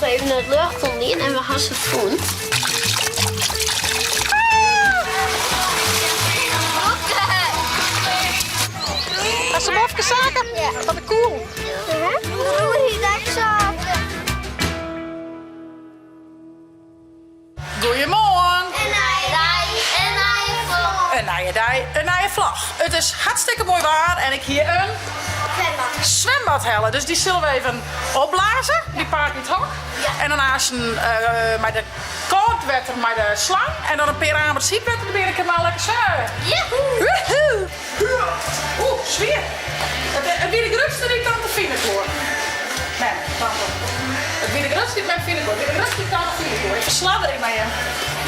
even it ljocht oan dien en we ha se fûn. Hast in mofke saken? Ja. Wat cool. Goeiemoarn! In nije dei, in nije vlog. In nije dei, in nije vlog. It is hartstikke moai waar en ik hie in Zwembad. zwembad helle. Dus dy sille we even opblaze, dy paak yn it hok. Ja. En dan aansten mei de kâld wetter mei de slang en dan in pear amers hyt wetter derby en dan kinne we al lekker swimme. Joehoe! Woehoe! Oeh, swier. It wie de grutste dy't tante fine koe. Mem, tante. It wie de grutste dy't mem fine koe. It wie de grutste dy't tante fine koe. Ik fersladder mei him.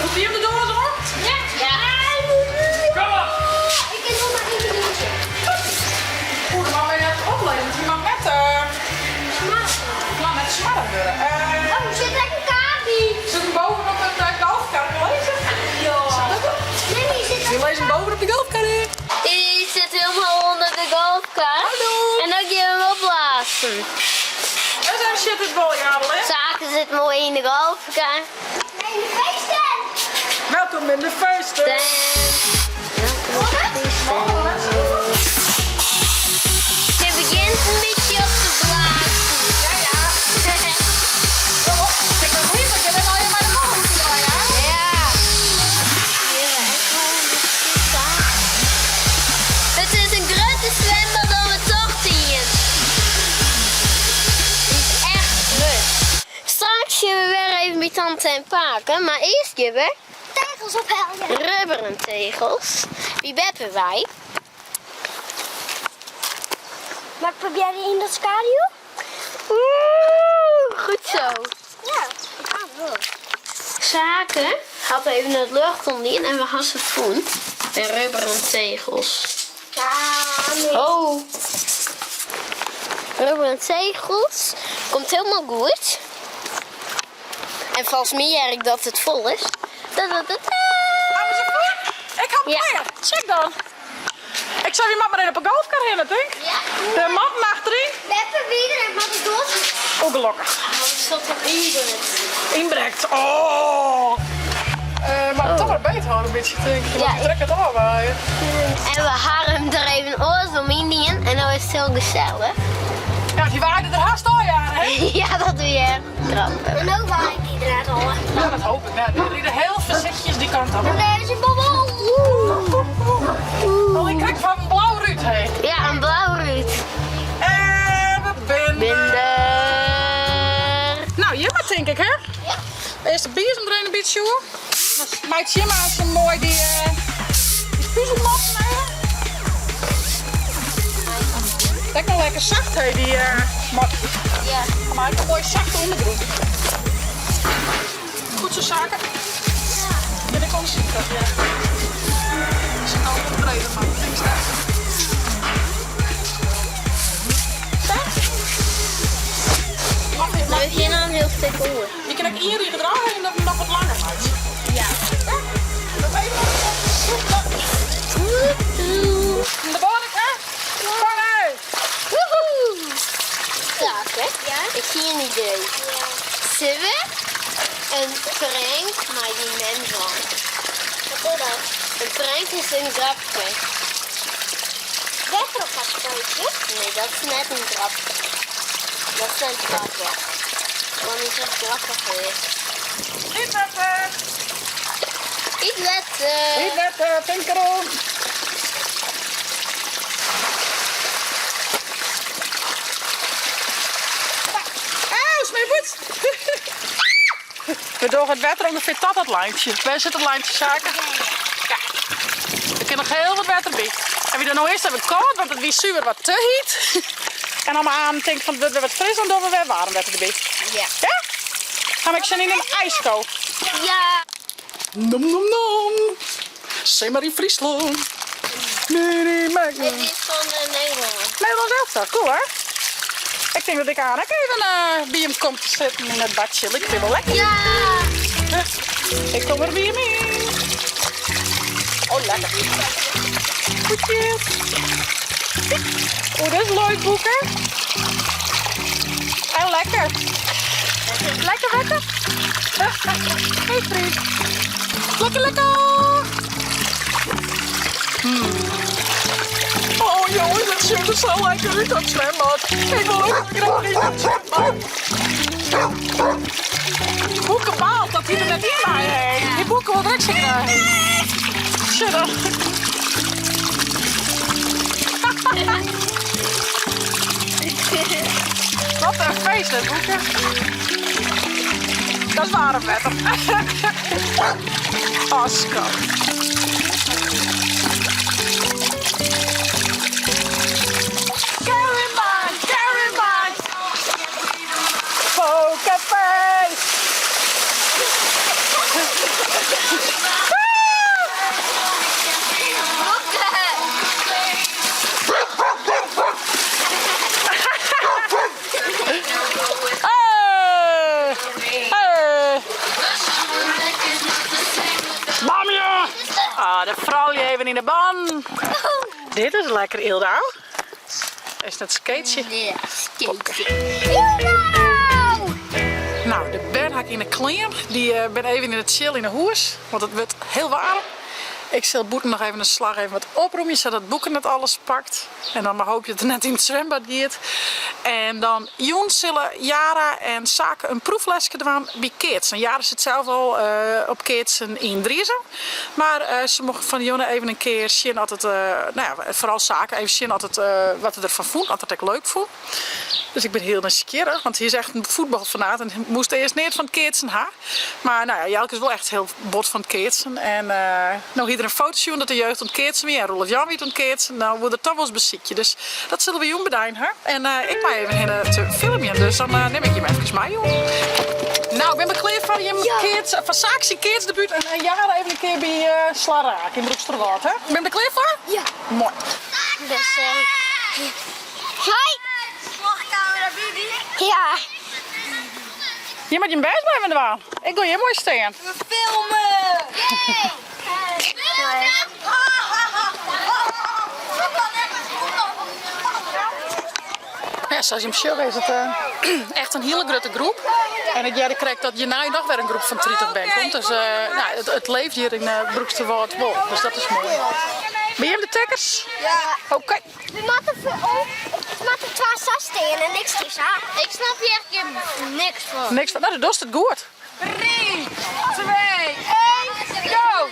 Docht hy him de doas oan? Ja. Ja. Kom op. Ik kin wol mar ien dingetje. Oeh, dan moatte we even oplizzen, want hy moat net, Smoarch. moat net smoarch wurde. Oh, der sit ek in kaart by. Sit him boven op it golfkarke lizzen? Ja. Nee, zit Die lizzen boven op de golfkarre. Die zit helemaal onder de golfkar. Hallo. En dan gaan we hem opblazen. En daar zit het mooi, Adeline. Zaken zit mooi in de golfkar. In de feesten. Welkom in de feesten. Welkom in de feesten. Ze begint een beetje op te blazen. Ja, ja. Ik ben blij dat je net al je maar de bal moet draaien, hè? Ja. Het is een grote zwembad dan we tocht hier. Het is echt groot. Straks gaan we weer even bij tante en paken, maar eerst gaan we Tegels ophalen. rubberen tegels. Wie beppen wij? Maar probeer je in dat schaduw? Oeh, goed zo. Ja, ik ga wel. Zaken had even het lucht om en we gaan ze voen. En rubberen tegels. Ja, nee. Oh. Rubberen tegels. Komt helemaal goed. En volgens mij erg dat het vol is. Da, da, da, da. Gaan we ze voor? Ik ga hem Ja. klaar. Check dan. Ik zou je mat maar in op een golfkar heen, denk ik. Ja. De mat achterin. Beppe weer en maar de doos. Oh, gelukkig. Wat zat er inbrekt? Inbrekt. Oh. Maar toch maar beter houden een beetje, denk ik. Want Ja, je trekt het afwaaien. En we haren hem er even oors om in en nou is het heel gezellig. Ja, die waaide er haast al jaren, hè? Ja, dat doe je echt grappig. En ook waait die eruit al. Ja, dat hoop ik. Nou, die rijden heel voorzichtig die kant op. En daar is een bobbel. Oh, ik krijg van een blauw ruut, hè. Ja, een blauw ruut. En we binden. Binder. Nou, hier maar denk ik, hè? Ja. Eerst de bier om erin een beetje hoor. Dan maakt je maar zo mooi die, die puzzelmat mee. Kijk nou lekker zacht, hè, die matjes. Ja. Maar ik een mooi zachte onderbroek. Goed zo, zaken. Ja, ik kon zien dat, ja. Ik zit al wat breder, maar ik sta. Nou, we gaan al een heel stuk oor. Je kan ook hier draaien en dat nog wat langer maakt. Ja. Dat even De bal, hè? Kom uit! Woehoe. Zaken. Ja? Ik zie een idee. Ja. Zullen we een prank met die mens aan? Wat is dat? Een prank is een grapje. Wetter op dat spuitje. Nee, dat is net een grapje. Dat is een grapje. Want is dat grappig weer. Niet letten! Niet letten. Niet letten, denk erom! Auw, smeerboet! We doen het water ongeveer tot dat lijntje. Waar zit het lijntje, zaken? Ja. Er kan nog heel wat water bij. En wie er nou is, hebben we koud, want het wie zuur wat te heet. En dan maar aan denk van het wordt weer wat fris, dan doen we weer warm water erbij. Ja. Ja? Gaan we zin in een ijsko. Ja. Nom nom nom. Zeg maar in Friesland. Nee, nee, maar. Het is van de Nederland. Nederlands elftal, cool hè? Ik denk dat ik aan ook even bij hem kom te zitten in het badje. Ik vind het wel lekker. Ja. Ik kom er weer mee. Oh, lekker. Goedjes. Oh, dat is leuk, boeken. En lekker. Lekker wetter? Hey vriend. Lekker, lekker! Oh jongens, het ziet er zo lekker uit, dat zwembad. Ik wil ook graag in het zwembad. Boeke baalt dat hij er net in bij heeft. Die boeken wil direct zitten. Shut up. Wat een feest, hè, Boeke? Dat is warm wetter. Oh, schat. Carry mine, carry mine. Poker face. Hey! Hey! Bam ja! Ah, de vrouw even in de ban. Dit is lekker, Ilda. Is het skateje? Ja, skateje. Ilda! Nou, de bern ha ik yn de klean. Dy ben even yn it chill yn de hûs, want it wurdt hiel waarm. Ik sil bûten noch even in slach even wat opromje, sadat Boeke net alles pakt. En dan mar hoopje dat er net yn it swimbad giet. En dan jûn sille Yara en Sake in proefleske dwaan by keatsen. Yara sit sels al op keatsen yn Driezum. Mar se mochten fan de jûn even in kear sjen oft it, no ja, foaral Sake even sjen oft it, wat er derfan fûn, oft er it ek leuk fûn. Dus ik bin hiel nijsgjirrich, want hy is echt in fuotbalfanaat en moast earst neat fan it keatsen ha. Mar no ja, Jelke is wol echt hiel bot fan it keatsen. En no hie er in foto sjoen dat de jeugd oan it keatsen wie en Roelof Jan wie oan it keatsen. No woe er toch wolris besykje. Dus dat sille we jûn bedein ha. En ik mei even hinne te filmjen, dus dan nim ik jim efkes mei jûn. Nou, ik bin der klear foar jim keats, foar Sake syn keatsdebút en Yara even in kear by Slaraak yn Broeksterwâld, hè? Bin der klear foar? Ja. Moai. Dus, hoi! Ja. Je moat jim bêst bliuwe dwaan. Ik gean hjir moai stean. We filmen! Hoi. Ja, sa as jim sjogge is it echt in hiele grutte groep. En ik hearde krekt dat hjirnei noch wer in groep fan 30 bern komt. Dus nou, it leeft hjir yn Broeksterwâld wol. Dus dat is moai. Binne jim de tekkers? Ja. Oké. We moatte we moatte twa sa stean en niks is sa. Ik snap hier echt niks fan. Niks fan. Nou, dan dochst it goed. 3, 2, 1, go!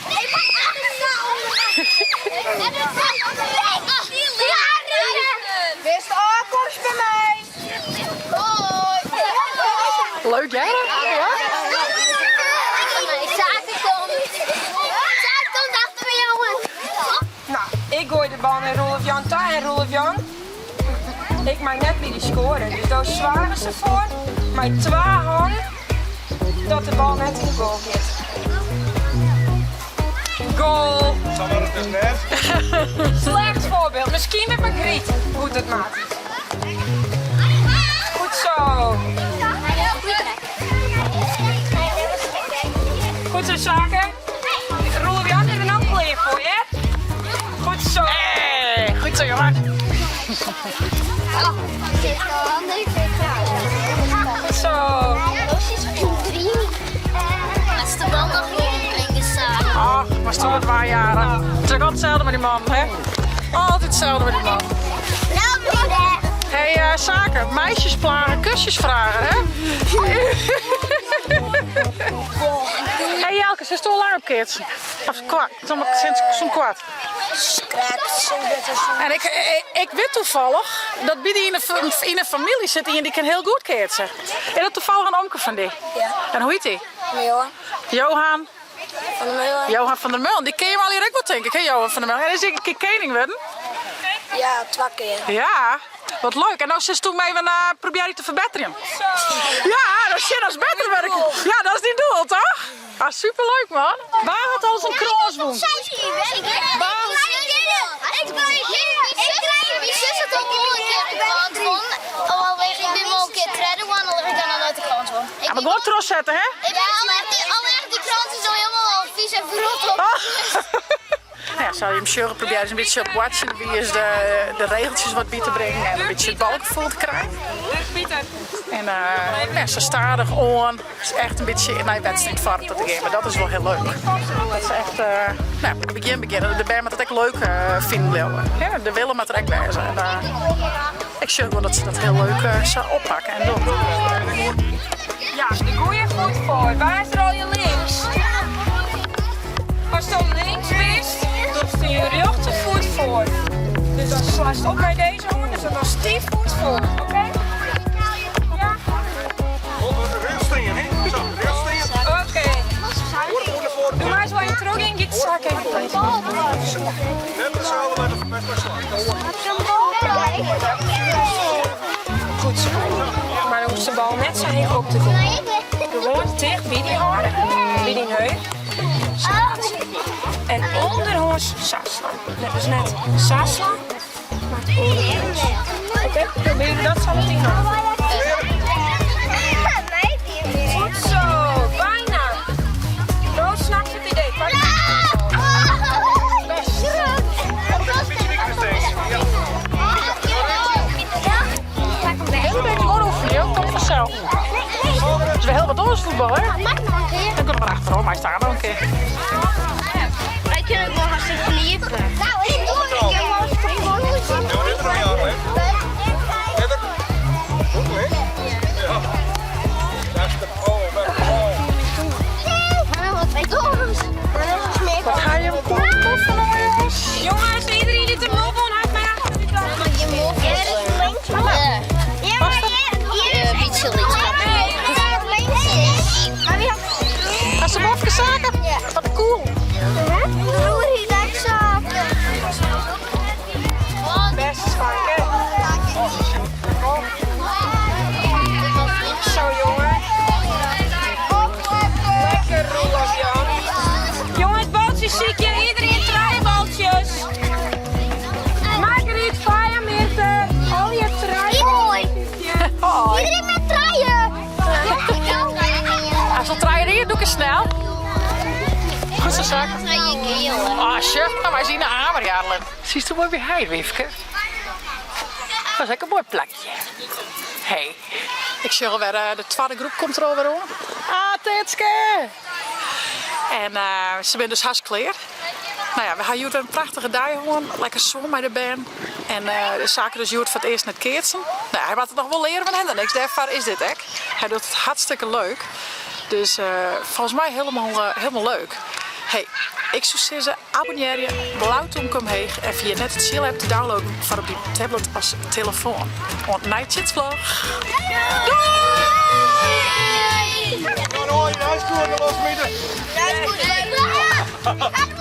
Nee, ik mag Bist ôfkomst by my. Leuk, Jara? Ja? Sake komt. Sake komt achter me, jongen. Nou, ik gooi de bal naar Roelof Jan ta en Roelof Jan. Ik mei net by dy scoren, dus dan soargest derfoar mei twa hannen dat de bal net yn de goal giet. Goal! Sa wurdt it dus net. Slecht voorbeeld. Miskien met Margriet hoe it moat. Goed zo. Goed zo, Sake. Roelof Jan is er noch klear foar, hè? Goed zo. Hey, goed zo, jongen. Goed zo. Als de bal nog niet in is, Ach, maar stoer het waar, Jara. Het is ook altijd hetzelfde met die man, hè? Altijd hetzelfde met die man. Hey, Sake, meisjes plagen, kusjes vragen, hè? Hey Jelke, zit al lang op keatsen? Of kwart? Sinds zo'n kwart. En ik weet toevallig dat bij die in de familie zit iemand die kan heel goed keatsen. En dat toevallig een omke van die? Ja. En hoe heet die? Johan. Johan? Van der Meulen. Johan van der Meulen. Die ken je al hier ook wel, denk ik, hè, Johan van der Meulen. En is ik een keer koning worden? Ja, twee keer. Ja, wat leuk. En nou zit toen even probeer je te verbeteren. Ja, dat is shit, dat is beter werk. Ja, dat is die doel, toch? Ah, superleuk, man. Waar had al zo'n kroos won? Ik Mijn zus had ook al een keer de krant won. Al ik ben wel een keer tredde won, al heb ik dan nog nooit de krant won. Ja, maar gewoon trots zetten, hè? Ik ben al echt die, al echt die krant is al helemaal al vies en verrot op. Oh. Nou ja, sa jim sjogge probearje se in bytsje op boartsjende wize de regeltsjes wat by te bringen en in bytsje it balgefoel te krijen. En ja, sa stadichoan is echt in bytsje nei wedstriidfoarm ta te gean, mar dat is wol hiel leuk. Dat se echt, no, begjin begjinne. De bern moatte it ek leuk finen bliuwe. De wille moat der ek wêze. En ik sjoch gewoan dat se dat hiel leuk sa oppakke en dogge. Ja, de goeie voet foar. Wa is der al links? Asto links bist, dochst dyn rjochterfoet foar. Dus dan slast op mei dizze hân, dus dan dochst dy foet foar, oké? Ja? Oké. Doe mar ris wol even trochgean, giet de saak even goed. Goed zo. Mar dan hoechst de bal net sa heech op te goaien. Gewoan ticht by dy hâlde, by dyn heup. En ûnderhâns sa slaan. Dus net sa slaan, mar ûnderhâns. Oké, probearje dat sa meteen noch. Goed zo, bijna. No snapst it idee. Pak Best. Heel beetje hoor oefenen, joh. Komt vanzelf. Het is wel heel wat anders voetbal, hè? Dan kunnen we achterom, hij staat nog een keer. Wij kunnen ook nog eens kniepen. Nou, ik doe het. Ik Wat ga je hem koffie nog, jongens? Jongens, iedereen die de mop on hat, mei achter de kant. Beetje links. Hast de mofke zaken? Wat cool. Best Fanke. Zo jongen. Lekker Roelof Jan. Jongens, baltjes sykje. Iedereen trije baltjes. Margriet, Faya, Mirte. Al je trije Hoi. Iedereen met truien! Hij zal traaien doe ik eens snel. Goed zo, zaak. Ah, sure. Nou, wij zien de hamer, Jarlen. Zie je mooi bij hij, Wifke? Dat is ook een mooi plakje. Hey, ik zie alweer, de tweede groep komt er alweer om. Ah, Tetske! En ze zijn dus hartstikke klaar. Nou ja, we hebben hier een prachtige dag gewoon. Lekker zon bij de band. En de zaken dus Joert voor het eerst net keertsen. Nou, hij moet het nog wel leren van hem. En niks daarvoor is dit ek. Hij doet het hartstikke leuk. Dus volgens mij helemaal leuk. Hey, ik zou zeggen, abonneer je, blauw toemke omheeg en via net het chill app te downloaden voor op die tablet als telefoon. Want night vlog. Doei! Doei!